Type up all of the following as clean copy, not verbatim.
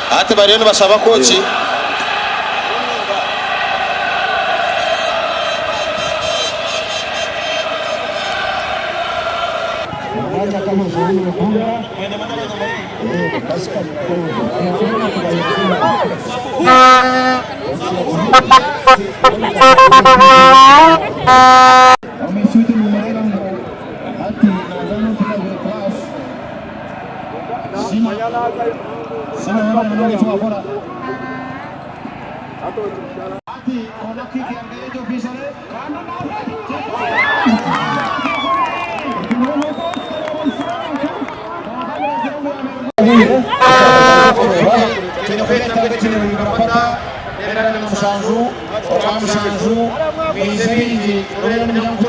Hati bariyo nibashaba kooki.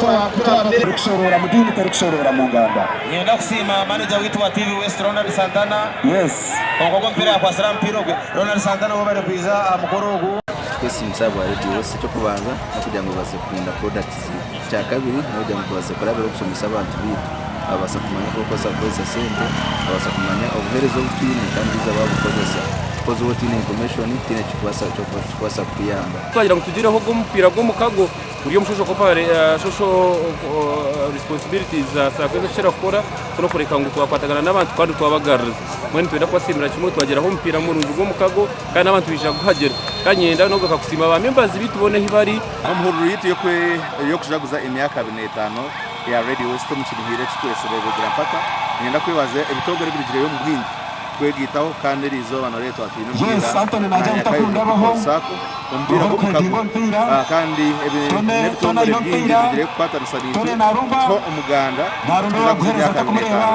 Terikushoroora mu diini, terikushoroora mu nganda. Niinyenda kusiima manager waitu wa TV West Ronald Santana. Yes. Kwonka ogu omupiira yakwatsire aha mupiira ogwe. Ronald Santana webare kwija aha mukoro ogu. Twesiimisa ahabwa Radio West eky'okubanza n'okugira ngu babaase kukunda products zaitu. Ekyakabiri n'okugira ngu tubaase kurabira okushomesa abantu baitu babaasa kumanya oku barikubaasa kukozesa sente, babaasa kumanya obuheereza obu twine kandi haza baabukozesa. Because waaba otaine information tihaine ekirikubaasa kukuyamba. Twagira ngu tugireho ogu omupiira gw'omukago guri omu social social responsibilities za sacco ezirikukira kukora n'okureka ngu twakwatagana n'abantu kandi twabagaruriza. Mbwenu nitwenda kubasiimira kimwe twagiraho omupiira murungi gw'omukago kandi n'abantu baija kuguhagira. Kandi niinyenda n'okugaruka kusiima ba members baitu boona ahu bari. Omuhururu yaitu y'okujaguza emyaka 25 eya Radio West omu kiruhire eki twetsire Rugira Mpaka, niinyenda kwebaza ebitongore ebirugireyo omu bwingi kwegaitaho kandi eri izooba nooreeba twaba twine Yes, omupiira Anthony naija na butakunda Nyakairima abaho. Football Sacco, omupiira Roho gw'omukago kwedinga omupiira. kandi Tone, Tone n'ebitongore aine bingi omupiira. ebirugireyo kukwatanisa naitwe Tone narumba. kutuha omuganda Narumba kujaguza owakuhereza emyaka 25. takumureba.